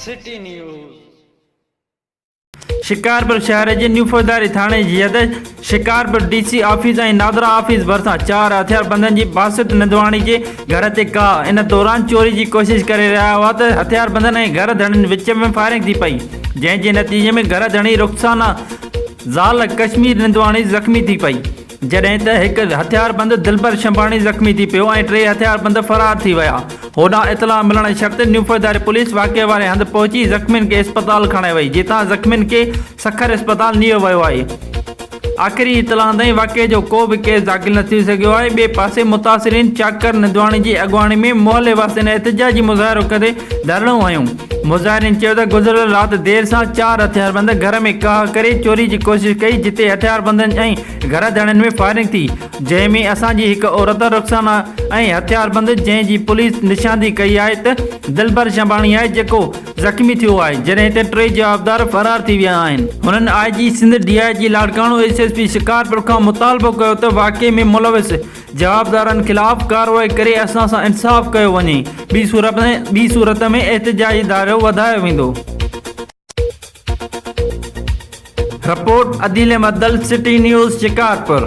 City news. Shikarpur شهر جي نيو فوجداري ٿاڻي جي حد Shikarpur D C office ۽ NADRA office ڀرسان چار هٿياربندن جي باسط نندواڻي جي گهر تي ڪاهه ان دوران چوري جي ڪوشش ڪري رهيا هئا ته هٿياربندن ۽ گهر ڌڻين وچ ۾ فائرنگ ٿي پئي جنهن جي نتيجي ۾ گهر ڌڻي رخسانه زال ڪشمير نندواڻي زخمي ٿي پئي. جڏهن ته هڪ هٿياربند دلبر شنباڻي زخمي ٿي پيو ۽ ٽي هٿياربند فرار ٿي ويا. هوڏانهن اطلاع ملڻ شرط نيوفوجداري پوليس واقعي واري هنڌ پهچي زخمين کي اسپتال کڻائي وئي جتان زخمين کي سکر اسپتال نيو ويو آهي. آخري اطلاع تائين واقعي جو ڪو به ڪيس داخل نه ٿي سگهيو آهي. ٻئي پاسي متاثرين چاڪر ندواڻي جي اڳواڻي ۾ محلي واسين احتجاجي مظاهرو ڪندي ڌرڻو هنيو. مظاهرين چيو ته گذريل رات دير سان چار هٿياربند گهر ۾ ڪاهه ڪري چوري جي ڪوشش ڪئي جتي هٿياربندن ۽ گهر ڌڻين ۾ فائرنگ ٿي، جنهن ۾ اسان جي هڪ عورت رخسانه ۽ هٿياربند جنهن جي پوليس نشاندهي ڪئي آهي ته دلبر شنباڻي آهي جيڪو زخمي ٿيو آهي، جڏهن ته ٽي جوابدار فرار ٿي ويا آهن. هنن I G Sindh, D I G Larkana, S S P Shikarpur کان مطالبو ڪيو ته واقعي ۾ ملوث جوابدارن خلاف ڪارروائي ڪري اسان سان انصاف ڪيو وڃي، ٻي صورت ۾ احتجاجي دائرو وڌايو ويندو. Report, Adeel Ahmed Dal, city news, Shikarpur.